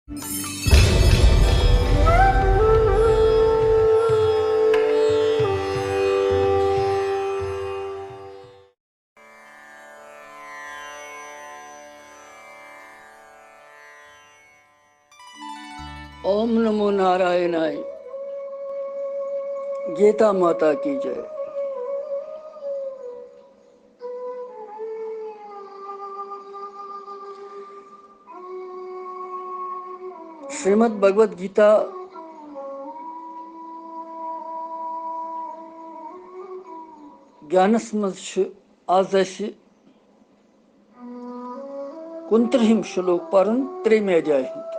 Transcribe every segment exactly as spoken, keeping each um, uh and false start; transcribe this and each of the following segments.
ओम नमो नारायणाय। गीता माता की जय। श्रीमद् भगवत गीता ज्ञानس منٛز چھُ آز اَسہِ کُنترٕہِم شلوک پرُن ترٛیٚیِمہِ ادھیایہِ ہُنٛد۔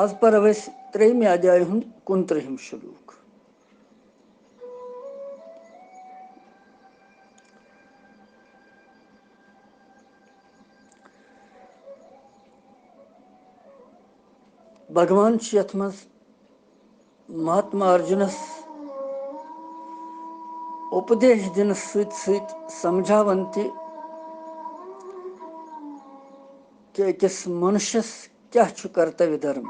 آز پرو أسۍ ترٛیٚیِمہِ ادھیایہِ ہُنٛد کُنترٕہِم شلوک۔ بھگوان چھُ یتھ منٛز مہاتما ارجُنس اُپدیش دِنس سۭتۍ سۭتۍ سمجھاوان تہِ کہِ أکِس منشس کیٛاہ چھُ کرتویہ دھرم۔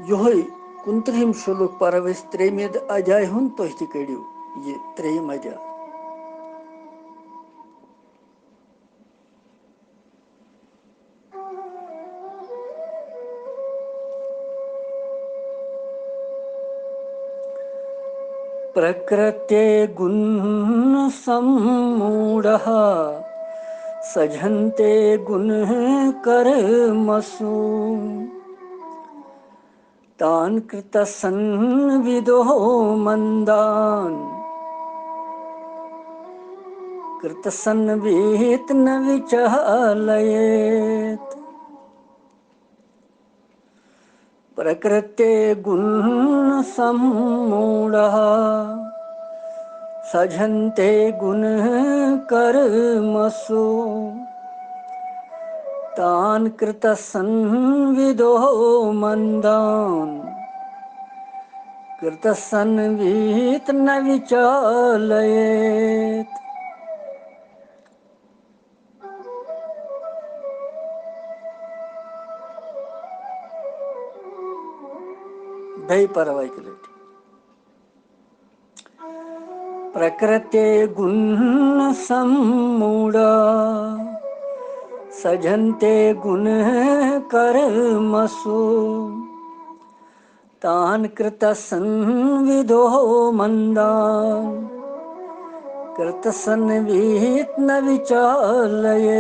یِہوٚے کُنترٕہِم شلوک پرو أسۍ ترٛیٚیِمہِ ادھیایہِ ہُنٛد، تُہۍ تہِ کٔڑِو یہِ ترٛیٚیِم ادھیاے۔ प्रकृते गुणसम्मूढः सज्जन्ते गुणकर्मसु। तान् कृतसंविदो मन्दान् कृतसंवित् न विचालयेत्। प्रकृते गुणसम्मूढः सज्जन्ते गुणकर्मसु। तान् कृतसंविदो मन्दान् कृतसंवित् न विचालयेत्। بیٚیہِ پرو اَکہِ لٹہِ۔ प्रकृते गुणसम्मूढा सज्जन्ते गुणकर्मसु। तान् कृतसंविदो मन्दान् कृतसंवित् न विचालयेत्।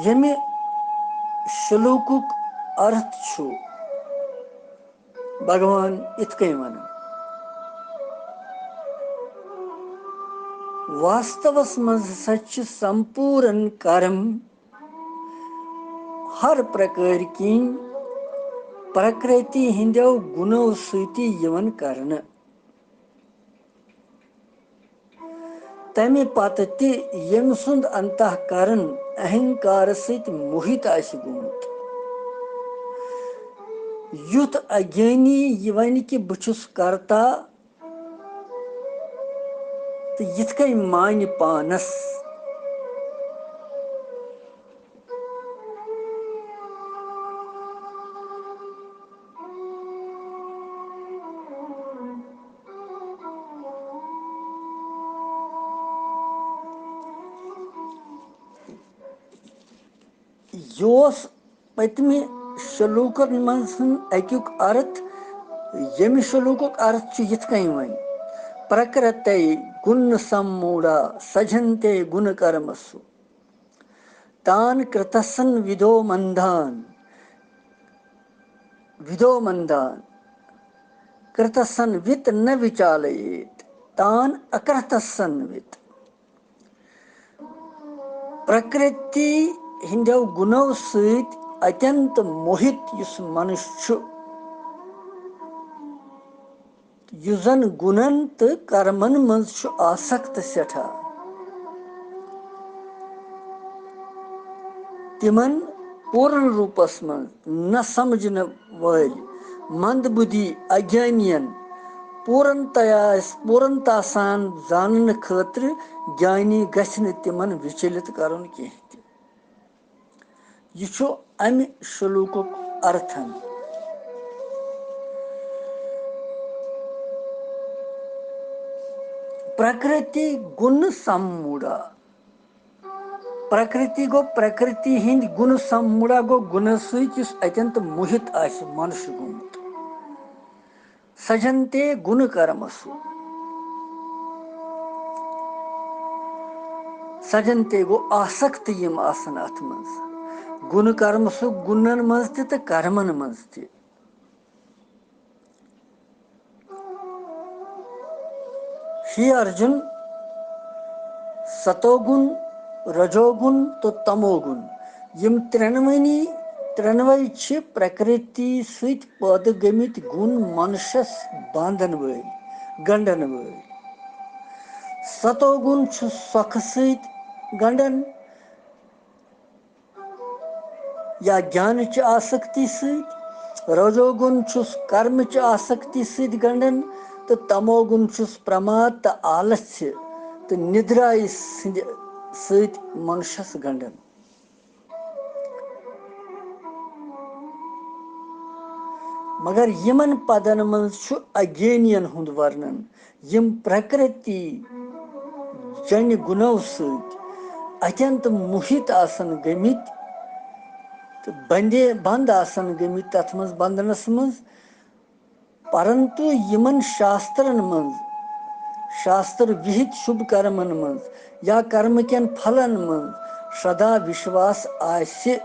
ییٚمہِ شلوکُک ارتھ چھُ بھگوان یِتھ کٔنۍ ونان، واستوس منٛز ہسا چھِ سمپوٗرن کرم ہر پرکٲرۍ کِنۍ پرکرتی ہٕنٛدیو گُنو سۭتی یِوان کرنہٕ۔ تمہِ پتہٕ تہِ ییٚمۍ سُنٛد انتہ کرن اہنکارٕ سۭتۍ موہِت آسہِ گوٚمُت، یُتھ اگیانی یہِ ونہِ کہِ بہٕ چھُس کرتا، تہٕ یِتھ کٔنۍ مانہِ پانس۔ یہِ اوس پٔتمہِ شلوکن منٛز ہن اَکیُک ارتھ، ییٚمہِ شلوکُک ارتھ چھُ یِتھ کٔنۍ وۄنۍ، پرکرتے گُن سموڈا سجھنتے گُن کرمسو، تان کرتسن ودو مندان، ودو مندان، کرتسن وت نہ وچالیت، تان اکرتسن وت۔ پرکرتی ہٕنٛدیو گُنو سۭتۍ اتنت موہِت یُس منُش چھُ، یُس زن گُنن تہٕ کرمن منٛز چھُ آسکت سٮ۪ٹھاہ، تِمن پوٗرن روٗپس منٛز نہ سمجھنہٕ وٲلۍ مند بُدھی اگیانین پوٗرنتیا-، پوٗرنتا سان زاننہٕ خٲطرٕ گیانی گژھِ نہٕ تِمن وِچلِت کرُن کینٛہہ تہِ۔ یہِ چھُ امہِ شلوکُک ارتھن۔ پرکرتی گُن سموٗڑا۔ پرکرتی گوٚو، پرکرتی ہٕنٛدۍ گُن سموٗڑا گوٚو گُنہٕ سۭتۍ یُس اتٮ۪ن تہٕ موہِت آسہِ، منش گوٚمُت۔ سجنتے گُن کرمسُ۔ سجنتے گوٚو آسکت یِم آسن اتھ منٛز۔ گُن کرمسُ، گُنن منٛز تہِ تہٕ کرمن منٛز تہِ۔ ہے ارجُن، ستو گُن، رجو گُن تہٕ تمو گُن، یِم ترٛٮ۪نوٕنی، ترٛٮ۪نوَے چھِ پرکرتی سۭتۍ پٲدٕ گٔمٕتۍ گُن منشس باندن وٲلۍ، گنڈن وٲلۍ۔ ستو گُن چھُ سۄکھٕ سۭتۍ گنڈن، یا گیانٕچ آسکتی سۭتۍ، رجو گُن چھُس کرمٕچ آسکتی سۭتۍ گنڈان، تہٕ تمو گُن چھُس پرماد تہٕ آلژ تہٕ ندرایہِ سٕنٛدِ سۭتۍ منشس گنڈان۔ مگر یِمن پدن منٛز چھُ اگینین ہُنٛد ورنن، یِم پرکرتی جنہِ گُنو سۭتۍ اتٮ۪ن تہٕ موہِت آسن گٔمٕتۍ تہٕ بندے، بند آسن گٔمٕتۍ تتھ منٛز، بندنس منٛز، پرنتو یِمن شاسترن منٛز، شاستر وِہِت شُبھ کرمن منٛز یا کرم کٮ۪ن پھلن منٛز شردا وشواس آسہِ،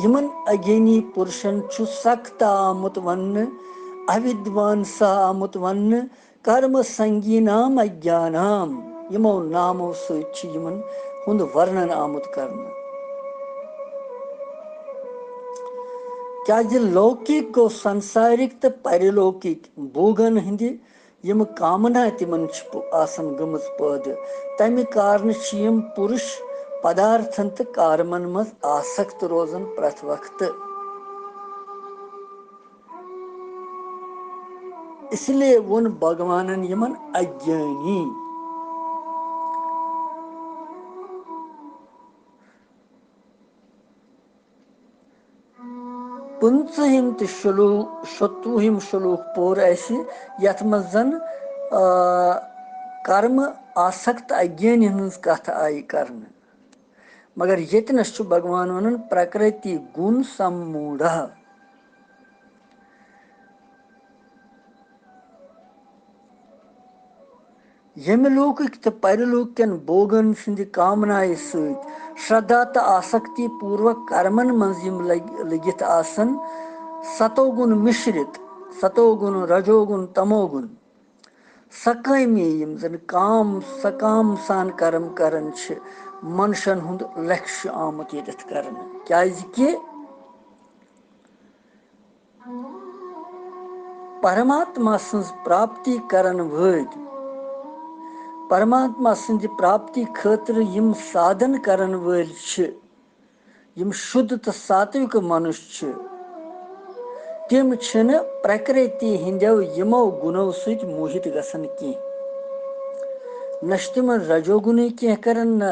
یِمن اگینی پُرشن چھُ سکتا آمُت وننہٕ، اودوانسا آمُت وننہٕ، کرم سنگینام اگیانام۔ یِمو نامو سۭتۍ چھُ یِمن ہُنٛد ورنن آمُت کرنہٕ۔ کیازِ لوکِک گوٚو سنسارِک تہٕ پرلوکِک بوگن ہٕنٛدِ یِم کامنا تِمن چھِ پُ-، آسان گٔمٕژ پٲدٕ، تَمہِ کارنہٕ چھِ یِم پُرُش پدارتھن تہٕ کارمن منٛز آسکت روزان پرٛٮ۪تھ وقتہٕ۔ اس لیے ووٚن بھگوانن یِمن اگیانی۔ پٕنٛژٕہِم تہٕ شلوٗ-، شوٚتوُہِم شلوک پوٚر اَسہِ، یَتھ منٛز زَن، آ، کرم آسکت اگینی ہٕنٛز کتھ آیہِ کرنہٕ۔ مگر ییٚتہِ نَس چھُ بھگوان وَنان، "پرکرتی گُن سموٗڑھا۔" ییٚمہِ لوکٕکۍ تہٕ پرلوکٕکٮ۪ن بوگن سٕنٛدِ کامنایہِ سۭتۍ شردا تہٕ آسکتی پوٗروک کرمن منٛز یِم لٔگۍ-، لٔگِتھ آسن، ستو گُن مِشرِتھ، ستو گُن، رجو گُن، تمو گُن، سکٲمی یِم زن کام، سکام سان کرم کران چھِ، منشن ہُنٛد لکشہِ آمُت ییٚتٮ۪تھ کرنہٕ۔ کیازِ کہِ پرماتما سٕنٛز پراپتی کرن وٲلۍ، پرماتما سٕنٛدِ پراپتی خٲطرٕ یِم سادھن کرن وٲلۍ چھِ، یِم شُدھ تہٕ ساتوِک منُش چھِ، تِم چھِنہٕ پرکرتی ہٕنٛدیو یِمو گُنو سۭتۍ موہِت گژھان کینٛہہ۔ نہ چھِ تِمن رجو گُنٕے کینٛہہ کران، نہ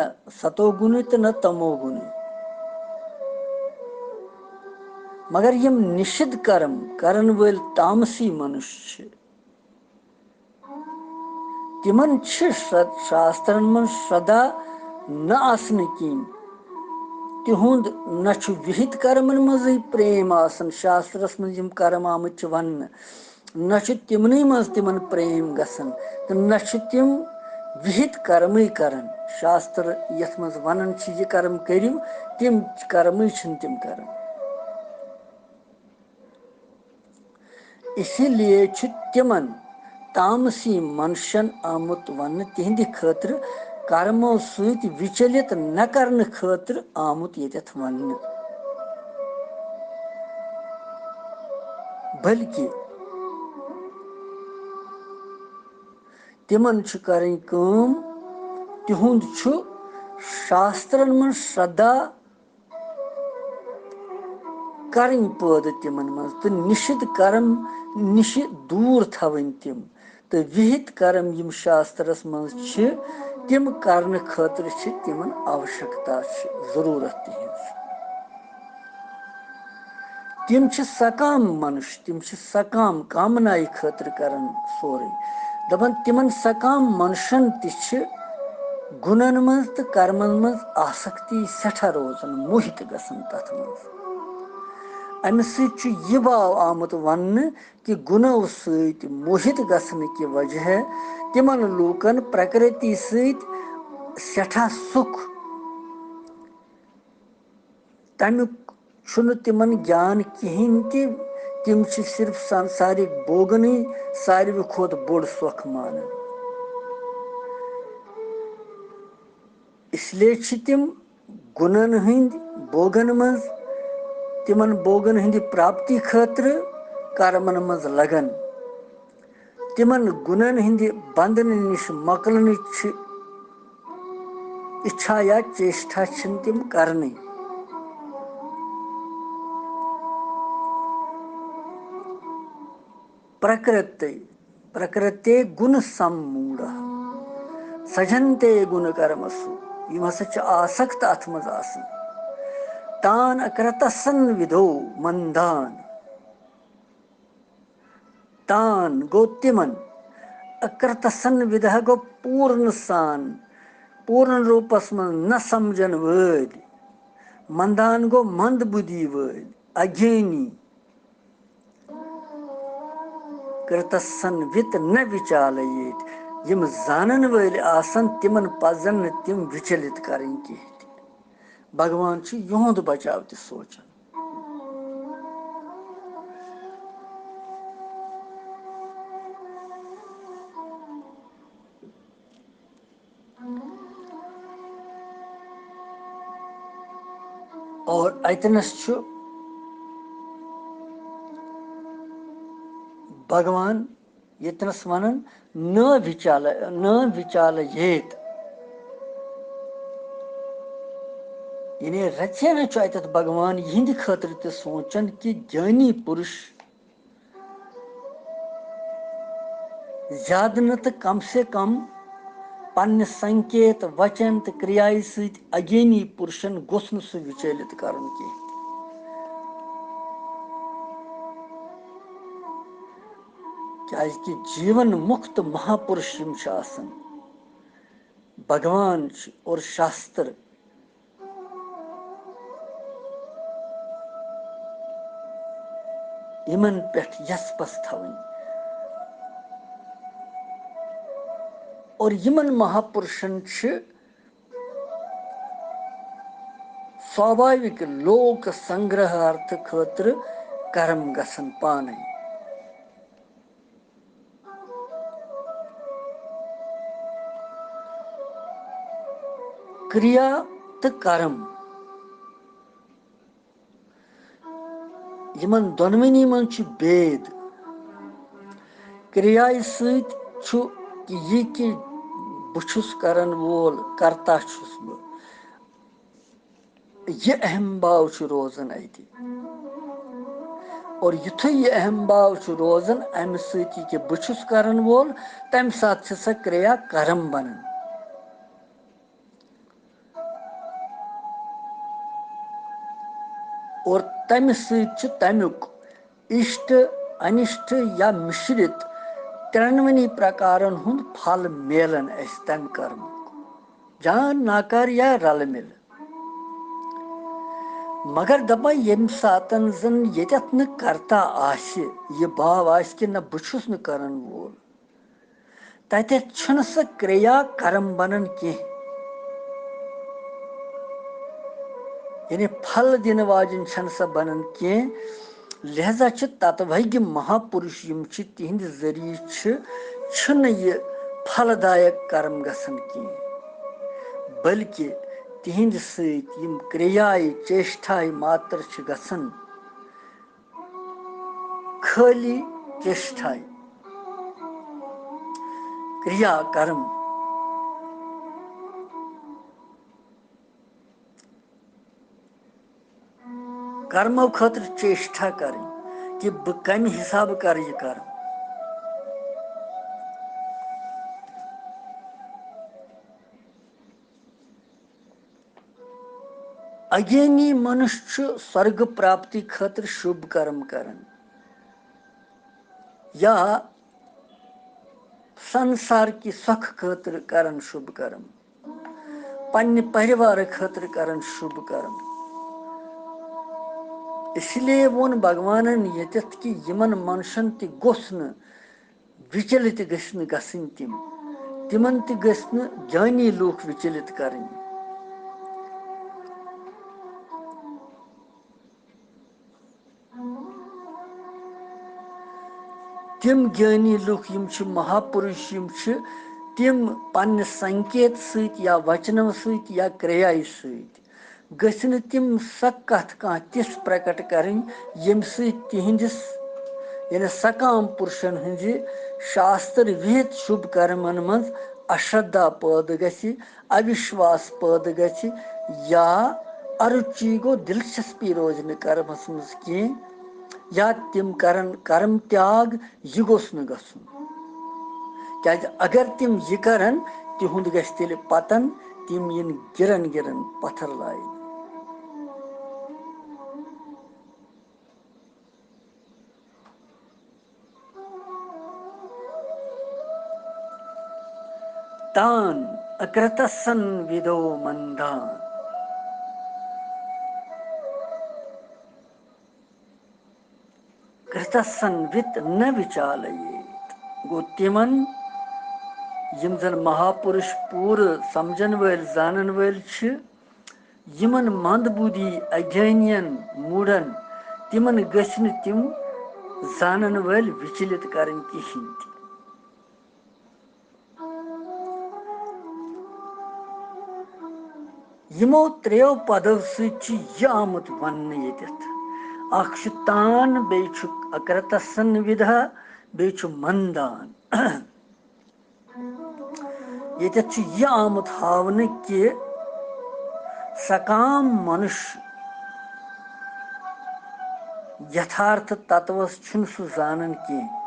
ستو گُنٕے تہٕ نہ تمو گُنٕے۔ مگر یِم نِشِد کرم کرن وٲلۍ تامسی منُش چھِ، تِمن چھِ شر-، شاسترن منٛز شردا نہ آسنہٕ کِنۍ، تِہُنٛد نہ چھُ وِہِت کرمن منٛزٕے پریم آسان، شاسترس منٛز یِم کرم آمٕتۍ چھِ وننہٕ، نہ چھُ تِمنٕے منٛز تِمن پریم گژھان، تہٕ نہ چھِ تِم وِہِت کرمٕے کران۔ شاستر یتھ منٛز ونان چھِ، "یہِ کرم کٔرِو"، تِم کرمٕے چھِنہٕ تِم کران۔ اسی لیے چھُ تِمن تامسی منشن آمُت وننہٕ، تِہنٛدِ خٲطرٕ کرمو سۭتۍ وِچلِت نہ کرنہٕ خٲطرٕ آمُت ییٚتٮ۪تھ وننہٕ۔ بلکہِ تِمن چھُ کرٕنۍ کٲم، تِہُنٛد چھُ شاسترن منٛز شردا کرٕنۍ پٲدٕ تِمن منٛز، تہٕ نِشِد کرم نِشہِ دوٗر تھاوٕنۍ تِم، تہٕ وِہِت کرم یِم شاسترس منٛز چھِ، تِم کرنہٕ خٲطرٕ چھِ تِمن آوشکتا، چھِ ضروٗرت تِہنٛز۔ تِم چھِ سکام منُش، تِم چھِ سکام کامنایہِ خٲطرٕ کران سورُے۔ دپان، تِمن سکام منُشن تہِ چھِ گُنن منٛز تہٕ کرمن منٛز آسکتی سٮ۪ٹھاہ روزان، موہِت گژھان تتھ منٛز۔ امہِ سۭتۍ چھُ یہِ باو آمُت وننہٕ کہِ گُنو سۭتۍ موہِت گژھنہٕ کہِ وجہ تِمن لوٗکن پرکرتی سۭتۍ سٮ۪ٹھاہ سُکھ، تمیُک چھُنہٕ تِمن گیان کِہیٖنۍ تہِ۔ تِم چھِ صرف سنسارِک بوگنٕے ساروی کھۄتہٕ بوٚڑ سۄکھ مانان۔ اس لیے چھِ تِم گُنن ہٕنٛدۍ بوگن منٛز، تِمن بوگن ہٕنٛدِ پراپتی خٲطرٕ کرمن منٛز لگان۔ تِمن گُنن ہٕنٛدِ بندنہٕ نِش مۄکلنٕچ چھِ اِچھا یا چیشٹھا چھِنہٕ تِم کرنٕے۔ پرکرتے، پرکرتے گُن سموٗڑا، سجنتے گُن کرمسو، یِم ہسا چھِ آسکت اتھ منٛز آسان۔ تان اکرتسن وِدو مندان۔ تان گوٚو تِمن، اکرتسن وِدھا گوٚو پوٗرنہٕ سان، پوٗرن روٗپس منٛز نہ سمجھن وٲلۍ، مندان گوٚو مند بُدھی وٲلۍ، اگینی۔ کرتسن وِت نہ وِچالہٕ ییٚتۍ، یِم زانن وٲلۍ آسن، تِمن پزن نہٕ تِم وِچلِت کرٕنۍ کینٛہہ تہِ۔ بھگوان چھُ یِہُنٛد بچاو تہِ سونٛچان۔ اور اتنس چھُ بھگوان ییٚتنس ونان، نہ وِچالہٕ، نہ وِچالہٕ ییت۔ یعنی رژھِ ہنا چھُ اتٮ۪تھ بھگوان یِہنٛدِ خٲطرٕ تہِ سونٛچان کہِ گیانی پُرُش زیادٕ نہٕ تہٕ کم سے کم پننہِ سنکیت، وچن تہٕ کرٛیایہِ سۭتۍ اگینی پُرشن گوٚژھ نہٕ سُہ وِچٲلِت کرُن کینٛہہ۔ کیازِ کہِ جیٖون مُکت مہاپُرُش یِم چھِ آسان، بھگوان چھِ اور شاستر یِمن پٮ۪ٹھ یژھ پژھ تھاوٕنۍ۔ اور یِمن مہاپُرشن چھِ سوابھاوِک لوک سنگرہارتھ خٲطرٕ کرم گژھن پانے۔ کریا تہٕ کرم، یِمن دۄنوٕنی منٛز چھُ بید۔ کریایہِ سۭتۍ چھُ یہِ کہِ بہٕ چھُس کرن وول، کرتا چھُس بہٕ، یہِ اہم باو چھُ روزان اتہِ۔ اور یُتھُے یہِ اہم باو چھُ روزان، امہِ سۭتۍ یہِ کہِ بہٕ چھُس کرن وول، تمہِ ساتہٕ چھِ سۄ کریا کرم بنان۔ اور تمہِ سۭتۍ چھُ تمیُک اِشٹ، انِشٹ یا مِشرِت ترٛٮ۪نوٕنی پرکارن ہُنٛد پھل میلان اَسہِ تمہِ کرمُک، جان ناکار یا رلہٕ مِلہٕ۔ مگر دپان، ییٚمہِ ساتن زن ییٚتٮ۪تھ نہٕ کرتا آسہِ، یہِ باو آسہِ کہِ نہ بہٕ چھُس نہٕ کرن وول، تتٮ۪تھ چھُنہٕ سۄ کریا کرم بنان کینٛہہ۔ یعنی پھل دِنہٕ واجٮ۪ن چھَنہٕ سۄ بنان کینٛہہ۔ لہذا چھِ تتوٕگۍ مہاپُرُش یِم چھِ، تِہنٛدِ ذٔریعہٕ چھِ، چھُنہٕ یہِ پھل دایک کرم گژھان کینٛہہ، بلکہِ تِہنٛدِ سۭتۍ یِم کریایہِ چیشٹھایہِ ماتر چھِ گژھان، خٲلی چیشٹھایہِ۔ کریا کرم۔ کرمو خٲطرٕ چیشٹھا کرٕنۍ کہِ بہٕ کَمہِ حسابہٕ کرٕ یہِ کرم۔ اگینی منُش چھُ سورگ پراپتی خٲطرٕ شُبھ کرم کران یا سنسار کہِ سۄکھٕ خٲطرٕ کران شُبھ کرم، پننہِ پریوارٕ خٲطرٕ کران شُبھ کرم۔ اس لیے ووٚن بھگوانن ییٚتٮ۪تھ کہِ یِمن منشن تہِ گوٚژھ نہٕ وِچلِت گٔژھۍ نہٕ گژھٕنۍ تِم، تِمن تہِ گٔژھۍ نہٕ جٲنی لوٗکھ وِچلِت کرٕنۍ۔ تِم گیانی لوٗکھ یِم چھِ، مہاپُرُش یِم چھِ، تِم پننہِ سنکیت سۭتۍ یا وچنو سۭتۍ یا کرٛیایہِ سۭتۍ گٔژھۍ نہٕ تِم سۄ کتھ کانٛہہ تِژھ پرکٹ کرٕنۍ، ییٚمہِ سۭتۍ تِہنٛدِس، یعنی سکام پُرشن ہٕنٛزِ شاستر وِہِت شُبھ کرمن منٛز اشردا پٲدٕ گژھِ، اوشواس پٲدٕ گژھِ، یا اَرُچی گوٚو، دلچسپی روزِ نہٕ کرمس منٛز کینٛہہ، یا تِم کرن کرم تیاگ، یہِ گوٚژھ نہٕ گژھُن۔ کیازِ اگر تِم یہِ کرن، تِہُنٛد گژھِ تیٚلہِ پتن، تِم یِن گِرن گِرن پتھر لاینہٕ۔ تان اکرتسن وِدو مندان۔ کرتسن وِت نہ وِچالَییت۔ گوٚو تِمن، یِم زن مہاپُرُش پوٗرٕ سمجھن وٲلۍ، زانن وٲلۍ چھِ، یِمن مند بُدھی اگیانین موٗڈن، تِمن گٔژھۍ نہٕ تِم زانن وٲلۍ وِچلِت کرٕنۍ کِہینۍ تہِ۔ یِمو ترٛیو پدو سۭتۍ چھُ یہِ آمُت وننہٕ ییٚتٮ۪تھ۔ اکھ چھُ تان، بیٚیہِ چھُ اکرتسن وِدھا، بیٚیہِ چھُ مندان۔ ییٚتٮ۪تھ چھُ یہِ آمُت ہاونہٕ کہِ سکام منُش یتھارتھ تتوس چھُنہٕ سُہ زانان کینٛہہ۔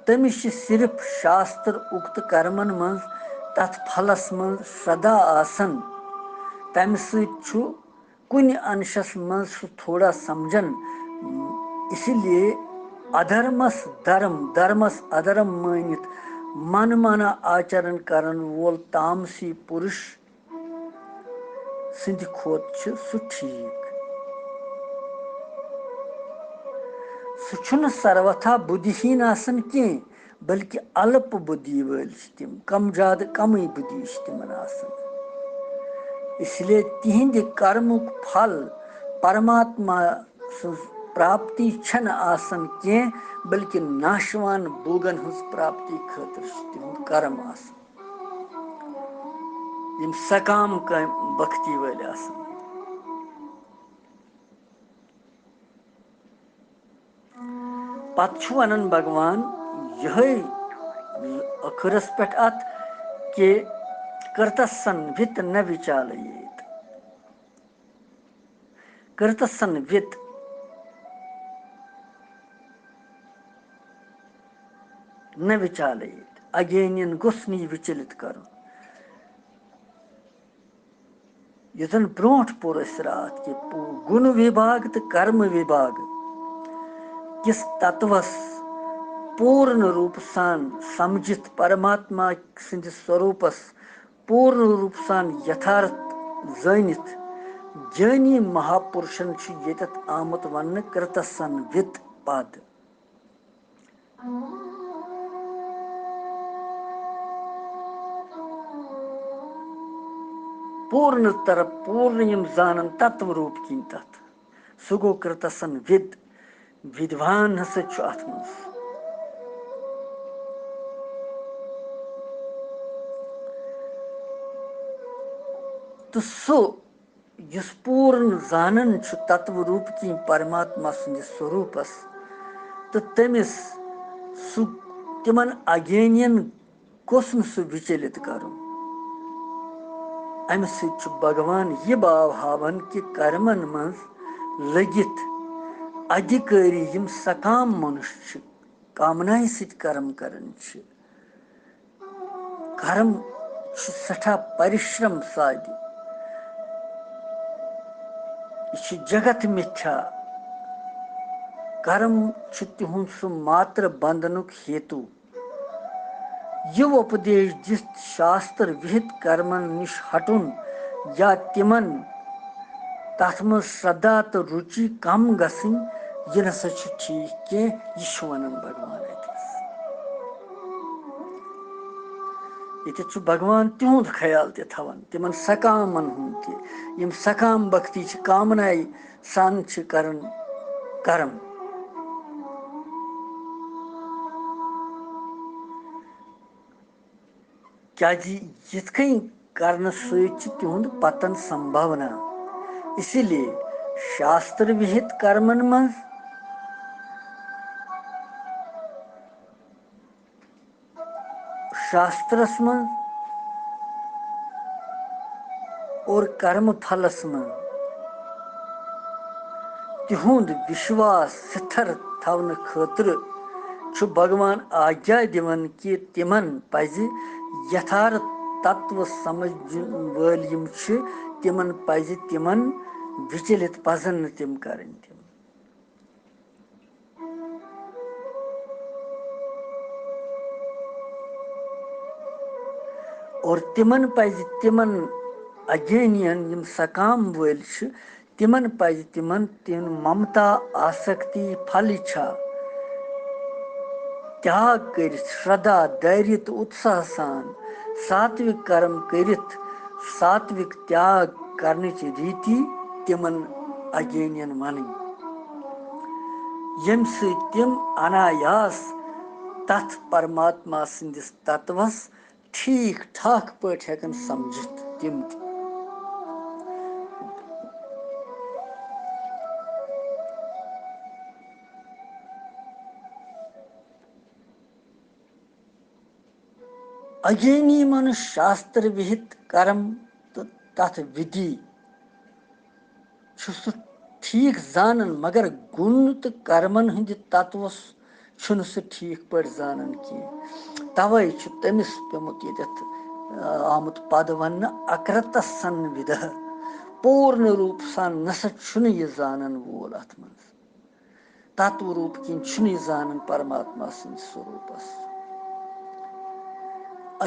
تٔمِس چھِ صرف شاستر اُکت کرمن منٛز، تتھ پھلس منٛز سدا آسان۔ تمہِ سۭتۍ چھُ کُنہِ انشس منٛز سُہ تھوڑا سمجھان، اسی لیے ادھرمس دھرم، دھرمس ادھرم مٲنِتھ من مانا آچرن کرن وول تامسی پُرُش سٕنٛدِ کھۄتہٕ چھُ سُہ ٹھیٖک۔ سُہ چھُنہٕ سروتھا بُدھیٖن آسان کینٛہہ، بلکہِ الپ بُدھی وٲلۍ چھِ تِم، کم زیادٕ کمٕے بُدھی چھِ تِمن آسان۔ اس لیے تِہنٛدِ کرمُک پھل پرماتما سٕنٛز پراپتی چھنہٕ آسان کینٛہہ، بلکہِ ناشوان بوگن ہٕنٛز پراپتی خٲطرٕ چھُ تِہُنٛد کرم آسان۔ یِم سکام کامہِ بختی وٲلۍ آسان۔ پتہٕ چھُ ونان بھگوان یِہے ٲخرس پٮ۪ٹھ اتھ کہِ کرتسن وِت نہ وِچالَییت۔ کرتسن وِت نہ وِچالَییت۔ اگینین گوٚژھ نہٕ یہِ وِچلِت کرُن۔ یُس زن برونٛٹھ پوٚر اَسہِ راتھ کہِ پو-، گُن وِبھاگ تہٕ کرم وِبھاگ کِس تتوس پوٗرن روٗپ سان سمجھِتھ، پرماتما سٕنٛدِس سوروٗپس پوٗرن روٗپ سان یتھارتھ زٲنِتھ، جٲنی مہاپُرشن چھُ ییٚتٮ۪تھ آمُت وننہٕ کرتسن وِت پد۔ پوٗرنہٕ طرف، پوٗرنہٕ یِم زانن تتو روٗپ کِنۍ تتھ، سُہ گوٚو کرتسن وِد۔ وِدوان ہسا چھُ اتھ منٛز۔ تہٕ سُہ یُس پوٗرٕ زانان چھُ تتو روٗپ کِنۍ پرماتما سٕنٛدِس سوروٗپس، تہٕ تٔمِس سُہ، تِمن اگینین گوٚژھ نہٕ سُہ وِچلِت کرُن۔ امہِ سۭتۍ چھُ بھگوان یہِ باو ہاوان کہِ کرمن منٛز لٔگِتھ ادھیکاری یِم سکام منُش چھِ، کامنایہِ سۭتۍ کرم کران چھِ۔ کرم چھُ سٮ۪ٹھاہ پرِشرم سادِ۔ یہِ چھُ جگت مِتھیا۔ کرم چھُ تِہُنٛد سُہ ماتر بندنُک ہیتو۔ یہِ اُپدیش دِتھ شاستر وِہِت کرمن نِش ہٹُن یا تِمن تتھ منٛز شردا تہٕ رُچی کم گژھٕنۍ، یہِ نسا چھُ ٹھیٖک کینٛہہ، یہِ چھُ ونان بھگوان اتہِ۔ ییٚتٮ۪تھ چھُ بھگوان تِہُنٛد خیال تہِ تھاوان، تِمن سکامن ہُنٛد تہِ، یِم سکام بھکتی چھِ، کامنایہِ سان چھِ کران کرم۔ کیازِ یِتھ کٔنۍ کرنہٕ سۭتۍ چھِ تِہُنٛد پتن سمبھاونا۔ اسی لیے شاستر وِہِت کرمن منٛز، شاسترس منٛز اور کرم پھلس منٛز تِہُنٛد وشواس سِتھر تھاونہٕ خٲطرٕ چھُ بھگوان آجا دِوان کہِ تِمن پزِ یتھارتھ تتو سمجھ وٲلۍ یِم چھِ، تِمن پزِ تِمن وِچلِت پزن نہٕ تِم کرٕنۍ تِم۔ اور تِمن پزِ، تِمن اگینین یِم سکام وٲلۍ چھِ، تِمن پزِ تِمن تِم ممتا، آسکتی، پھل اِچھا تیاگ کٔرِتھ، شردا، دھیریہ تہٕ اتساہ سان ساتوِک کرم کٔرِتھ، ساتوِک تیاگ کرنٕچ ریتی تِمن اگینین ونٕنۍ، ییٚمہِ سۭتۍ تِم انایاس تتھ پرماتما سٕنٛدِس تتوس ٹھیٖک ٹھاک پٲٹھۍ ہٮ۪کن سمجھِتھ تِم تہِ۔ اگینی منُش شاستر وِہِت کرم تہٕ تتھ وِدھی چھُ سُہ ٹھیٖک زانان، مگر گُن تہٕ کرمن ہٕنٛدِ تتوس چھُنہٕ سُہ ٹھیٖک پٲٹھۍ زانان کینٛہہ۔ توے چھُ تٔمِس پیومُت ییٚتٮ۪تھ، آ، آمُت پد وننہٕ، اکرتس سن وِدہ۔ پوٗرنہٕ روٗپ سان نسا چھُنہٕ یہِ زانان وول اتھ منٛز۔ تتو روٗپ کِنۍ چھُنہٕ یہِ زانان پرماتما سٕنٛدِس سوروٗپس۔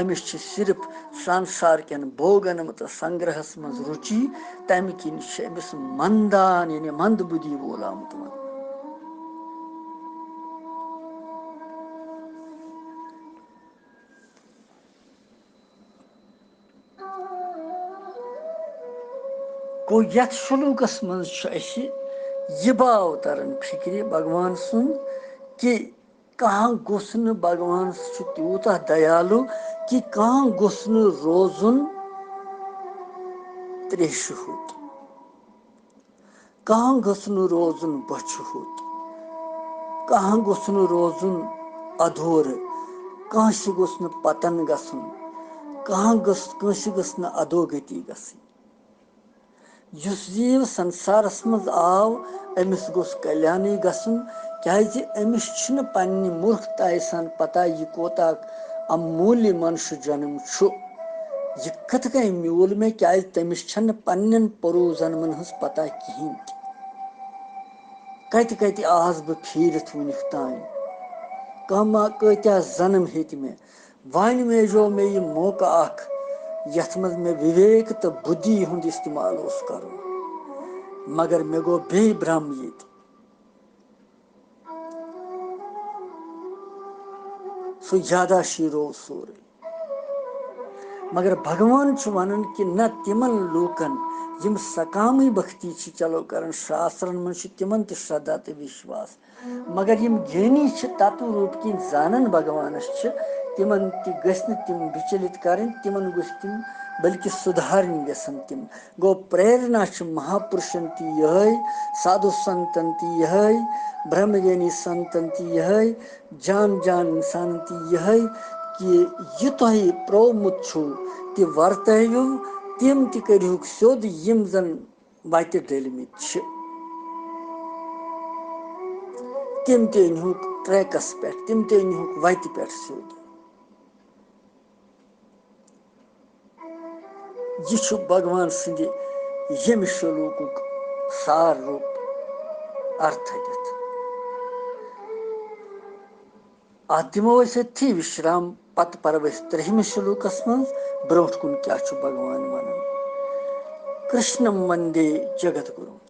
أمِس چھِ صرف سنسار کٮ۪ن بھوگن تہٕ سنگرہس منٛز رُچی، تمہِ کِنۍ چھِ أمِس مندان، یعنی مند بُدھی وول آمُت وننہٕ۔ گوٚو، یتھ شلوکس منٛز چھُ اسہِ یہِ باو تران فکرِ بھگوان سُنٛد کہِ کانٛہہ گوٚژھ نہٕ، بھگوان چھُ تیوٗتاہ دیالو کہِ کانٛہہ گوٚژھ نہٕ روزُن تریشہِ ہُت۔ کانٛہہ گوٚژھ نہٕ روزُن بۄچھِ ہوٚت، کانٛہہ گوٚژھ نہٕ روزُن اَدھورٕ، کٲنٛسہِ گوٚژھ نہٕ پَتَن گژھُن، کانٛہہ گوٚژھ، کٲنٛسہِ گٔژھ نہٕ اَدوگتی گژھٕنۍ۔ یُس جیٖو سنسارَس منٛز آو، أمِس گوٚژھ کلیانٕے گژھُن، کیٛازِ أمِس چھِنہٕ پنٛنہِ مُرختایہِ سان پَتہ یہِ کوتاہ اموٗلہِ منشہِ جنم چھُ۔ یہِ کِتھ کٔنۍ میوٗل مےٚ؟ کیٛازِ تٔمِس چھَنہٕ پنٛنٮ۪ن پوروزنمن ہٕنٛز پتہ کِہیٖنۍ تہِ۔ کتہِ کتہِ آس بہٕ پھیٖرِتھ وُنیُک تام؟ کما کۭتیاہ جنم ہیٚتۍ مےٚ؟ وۄنۍ میجو مےٚ یہِ موقعہٕ اکھ، یتھ منٛز مےٚ وِویک تہٕ بُدھی ہُنٛد استعمال اوس کرُن، مگر مےٚ گوٚو بیٚیہِ برٛم ییٚتہِ۔ سُہ یاداشی روو سورُے۔ مگر بھگوان چھُ ونان کہِ نہ، تِمن لوٗکن یِم سکامٕے بھکتی چھِ چلو کران، شاسترن منٛز چھُ تِمن تہِ شردا تہٕ وشواس، مگر یِم گیانی چھِ، تتو روٗپ کِنۍ زانان بھگوانس چھِ، تِمن تہِ گژھِ نہٕ تِم وِچلِت کرٕنۍ، تِمن گوٚژھ تِم بلکہِ سُدھارٕنۍ یژھن تِم۔ گوٚو، پریرنا چھِ مہاپُرشن تہِ یِہے، سادھو سنتن تہِ یِہے، برہمگیانی سنتن تہِ یِہے، جان جان انسانن تہِ یِہے، کہِ یہِ تۄہہِ پرٛومُت چھُو تہِ ورتٲوِو، تِم تہِ کٔرِہُکھ سیوٚد، یِم زن وتہِ ڈٔلمٕتۍ چھِ۔ تِم تہِ أنۍہُکھ ٹریکس پٮ۪ٹھ، تِم تہِ أنۍہُکھ وتہِ پٮ۪ٹھ سیوٚد۔ یہِ چھُ بھگوان سٕنٛدِ ییٚمہِ شلوکُک سار روٗپ ارتھ دِتھ۔ اتھ دِمو أسۍ أتھی وشرام، پتہٕ پرو أسۍ ترٛیٚیِمِس شلوکس منٛز برونٛٹھ کُن کیٛاہ چھُ بھگوان ونان۔ کرشنم وندے جگت گُروم۔